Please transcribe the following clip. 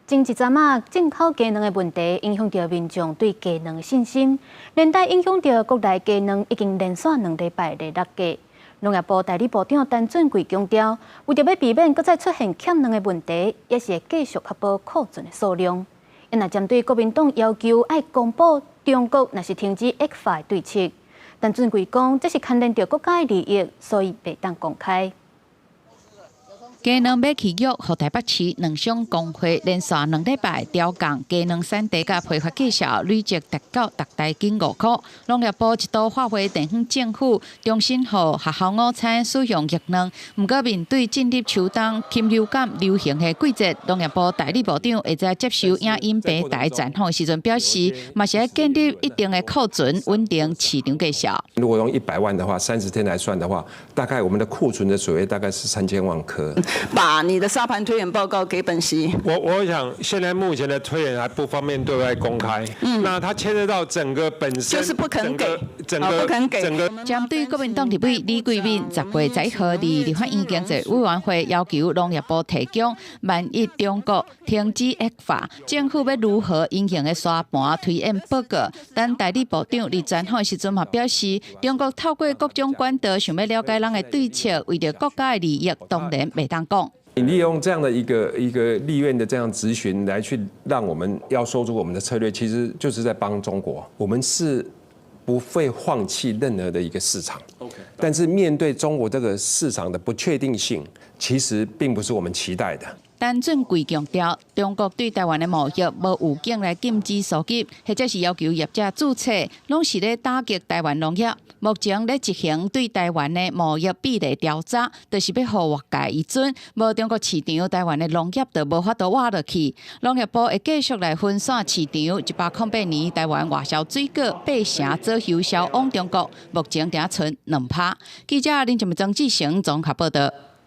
前一陣仔，進口雞卵的問題影響著民眾對雞卵的信心，連帶影響著國內雞卵已經連續2禮拜咧落價。農業部代理部長陳俊貴強調，為著欲避免閣再出現欠卵的問題，也是會繼續確保庫存的數量。若針對國民黨要求愛公布中國若是停止 ECFA 的對策，陳俊貴講，這是牽連著國家的利益，所以袂當公開。雞卵買契約，予台北市卵商公會連續兩禮拜調降雞卵產地佮批發價數，累積達到逐台斤5箍。農業部一度發話地方政府重新予學校午餐使用玉卵，毋過面對進入秋冬禽流感流行的季節，農業部代理部長會在接受影音平台專訪時陣表示，嘛是愛建立一定的庫存，穩定市場價數。如果用100萬的話，30天來算的話，大概我們的庫存的水位大概是3000萬顆。把你的沙盤推演報告給本席。我想現在目前的推演還不方便對外公開。那它牽涉到整個本身，就是不肯給，整個不肯給。整個。針對國民黨立委李貴敏10月11號佇立法院經濟委員會要求農業部提供，萬一中國停止 ECFA，政府欲如何因應的沙盤推演報告？但代理部長佇專訪時陣嘛表示，中國透過各種管道想欲了解咱的對策，為著國家的利益，當然袂當講。你利用這樣的一個立院的這樣質詢來去讓我們要說出我們的策略，其實就是在幫中國。我們是不會放棄任何的一個市場。 但是面對中國這個市場的不確定性，其實並不是我們期待的。陳俊貴強調，中國對台灣的貿易無預警來禁止輸入，或者是要求業者註冊，攏是咧打擊台灣農業。目前咧執行對台灣的貿易壁壘調查，就是欲予外界依準，無中國市場，台灣的農業就無法度活落去。農業部會繼續來分散市場。108年，台灣外銷水果八成左右銷往中國，目前定賰2趴。記者林靜曾志成綜合報道。